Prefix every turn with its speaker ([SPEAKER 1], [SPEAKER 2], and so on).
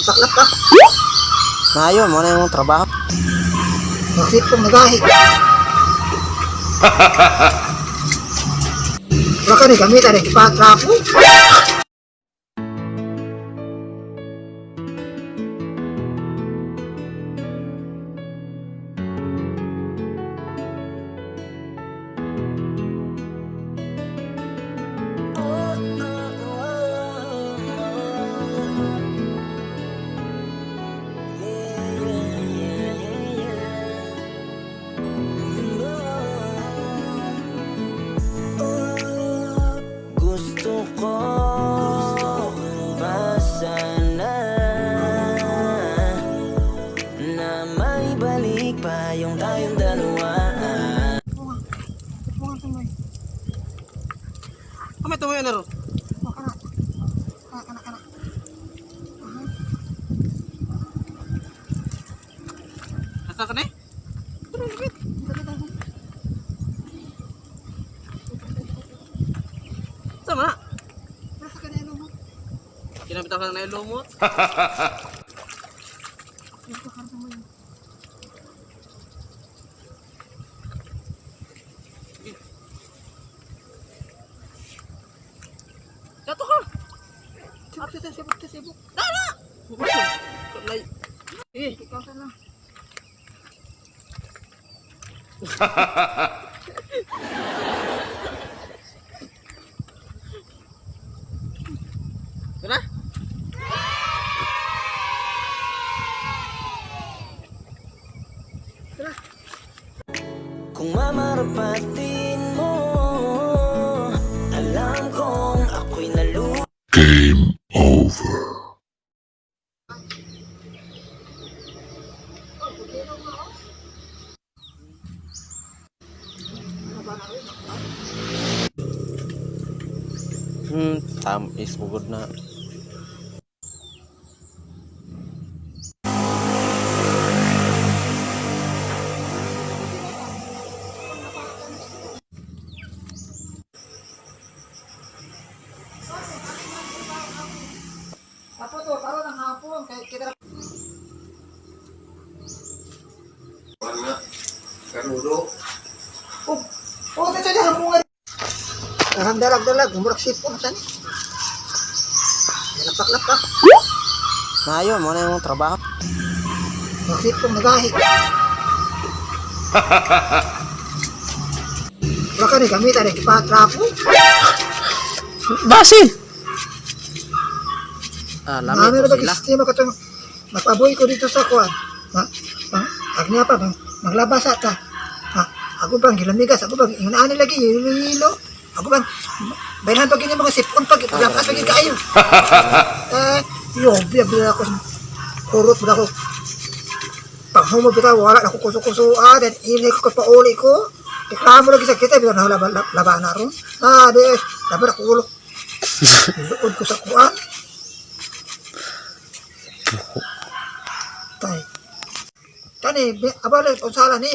[SPEAKER 1] Lapak-lapak.
[SPEAKER 2] Maayo mo na yung trabaho.
[SPEAKER 1] Magsipong nagahi. Wala ka ni gamit, ano, ipatrapo.
[SPEAKER 3] Gusto ko pa sana na may balik pa yung tayong dalawa.
[SPEAKER 2] Kamay tumayo na ro.
[SPEAKER 1] Kana, kana, kana.
[SPEAKER 2] Asa ka na eh? Sama na.
[SPEAKER 1] Nasa ka na ilumot.
[SPEAKER 2] Kinabitaw ka na ilumot. Dato ka.
[SPEAKER 1] Sibok, sibok, sibok, sibok.
[SPEAKER 2] Dala. Lay. Eh,
[SPEAKER 1] Ikaw na.
[SPEAKER 2] Kana?
[SPEAKER 3] Kung mamarapatin mo, alam kong ako'y nalu
[SPEAKER 4] Game over.
[SPEAKER 2] Tamis bugod na.
[SPEAKER 1] Apo to, karon ang hapon kay kita.
[SPEAKER 5] Karulo.
[SPEAKER 1] Oh, oh, dito niya hamungan. Ang dalag-dalag, murag sipon sa ni. Lapak-lapak.
[SPEAKER 2] Maayo mo na yung trabaho.
[SPEAKER 1] Magsipong nagahi. Wala ka ni gamit, ano, ipatrapo.
[SPEAKER 2] Basin. Ah, lami
[SPEAKER 1] Mami
[SPEAKER 2] to
[SPEAKER 1] na ba
[SPEAKER 2] sila.
[SPEAKER 1] sistema ka itong mapaboy ko dito sa kuan. Ma, ma, agniya pa, bang, maglabas ata. Ha, ako bang gilamigas, ako bang ingunaan lagi, hilo. Ako bang, bayaran pag ganyan mga sipon pag, paglapas pag kaayo. Eh, yo, biya biya ako, kurot ba ako. Pag humod bitaw, wala na ako kuso-kuso, ah, then inay ko pauli ko. Reklamo lagi sa kita, bilang na laban na ron. Ah, di, laban ako ulo. Luod ko sa kuan. Tay. Kani, abale, unsala ni,